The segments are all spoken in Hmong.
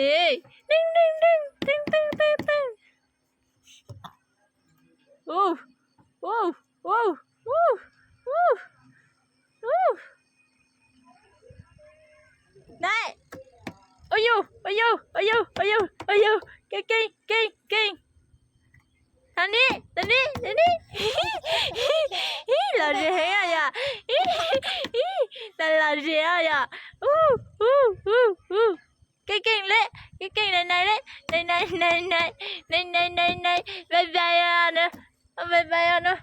Ê, deeg deeg deeg, deeg deeg deeg deeg. Ub, ub, ub, ub, ub, ub. Nai. Ua yug, ua yug, ua yug, ua yug, ua yug. Keej keej keej keej. Tag ni, tag ni, tag ni. Ib, lom zem heev yom. Ib, ib, lom zem yom. Ub, ub, ub, ub. Keej keej le, keej keej nai nai le, nai nai nai nai, nai nai nai nai, bye bye os no, bye bye os no.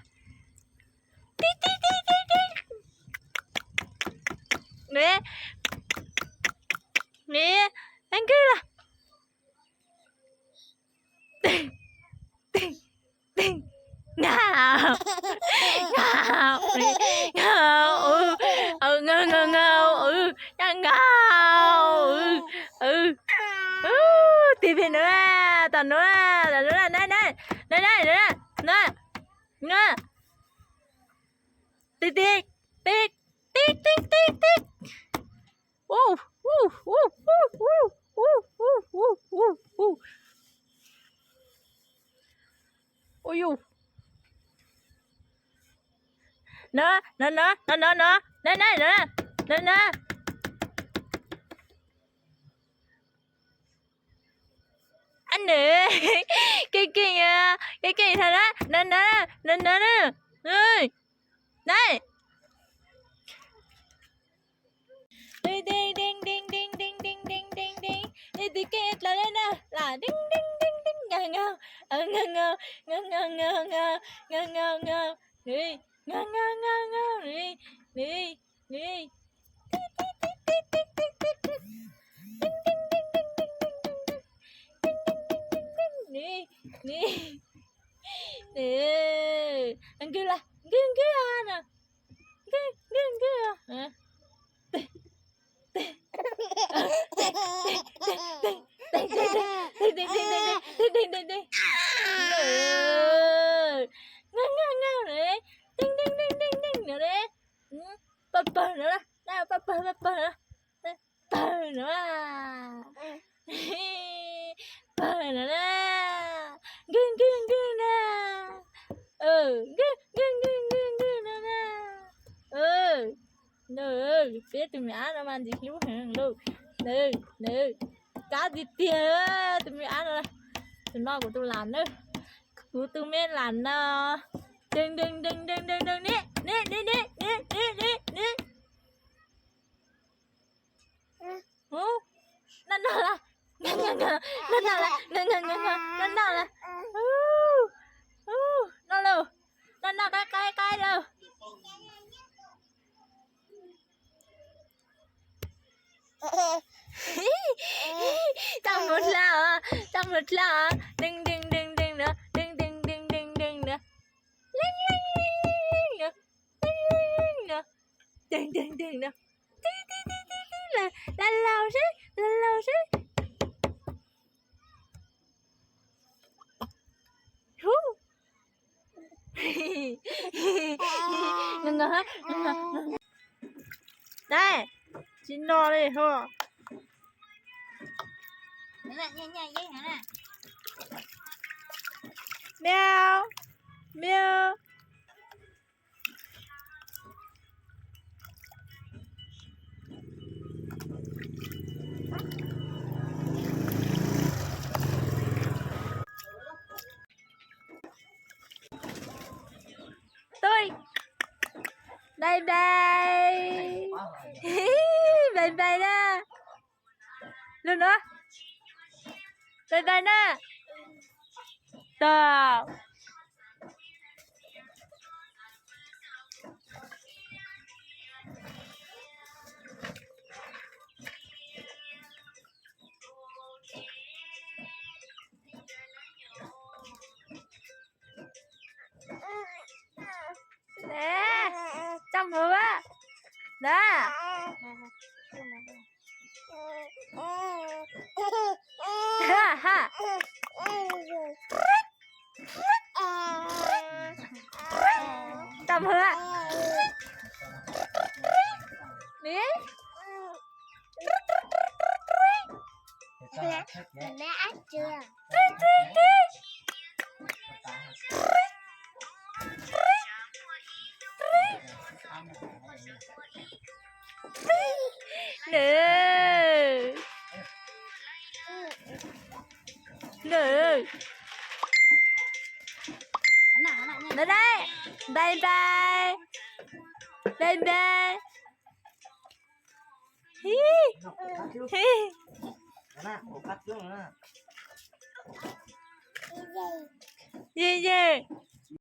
Tib tib tib tib tib. Ni, ni, heev kawg los. Ngaub, ngaub, ngaub, ngaub, ngaub, tig pem nuav, tom nuav, tom nuav, nai nai, nai nai, nai nai, nai nai. Tig tig, tig tig tig tig tig. Ub, ub, ub, ub, ub, ub, ub, ub, ub. Ua yus. No, no, no, no, no, no, no, no, no, no, no. Ab nws, keej keej, keej keej tha na, na na, na na na. Nai. Deeg deeg deeg deeg deeg deeg deeg deeg deeg. Nws tig keej dlaws le na, lam deeg deeg deeg deeg, ngaub ngaub, ngaub ngaub, ngaub ngaub, ngaub ngaub, ngaub, nws, ngaub ngaub ngaub ngaub, nws, nws, nws. Nws, nws, nws. Nkig la, nkig nkig no. Nkig nkig nkig. Ngaub ngaub ngaub no. Deeg deeg deeg deeg deeg no. Pawg pawg no, pawg pawg, pawg pawg no. Pawg no. Pawg no na. Nkig nkig nkig na. Nkig nkig nkig nkig no na. Peb tus me ab no mas ntxim hlub heev lauj. Nws, nws, kab tiag tiag tus me ab no. Tus no kuv tus lam na. Kuv tus me lam no. Deeg deeg deeg deeg deeg deeg, ne ne ne ne ne ne ne. Ub, noj noj lawm, noj noj lawm, noj noj lawm, noj noj lawm. Ub, ub, noj lauj, noj noj qaib qaib qaib lauj. Txaj muag dlha os, txaj muag dlha os, deeg deeg deeg deeg no, deeg deeg deeg deeg deeg no, leej leej no, leej leej no, deeg deeg deeg no, tib tib tib tib tib, laus laus seb, laus laus seb. Hu. Nqa nqa, nqa nqa. Dai, tsis no li ho. Meow, meow. Tôi. Bye bye. Bye bye na. Lug no. Bye bye na. Tau. Nè, coj mus á. Nè. Ha, ha. Coj mus á. Nè. Nè. Nè. Bye bye. Bye bye. Hi. Hi. Ye ye.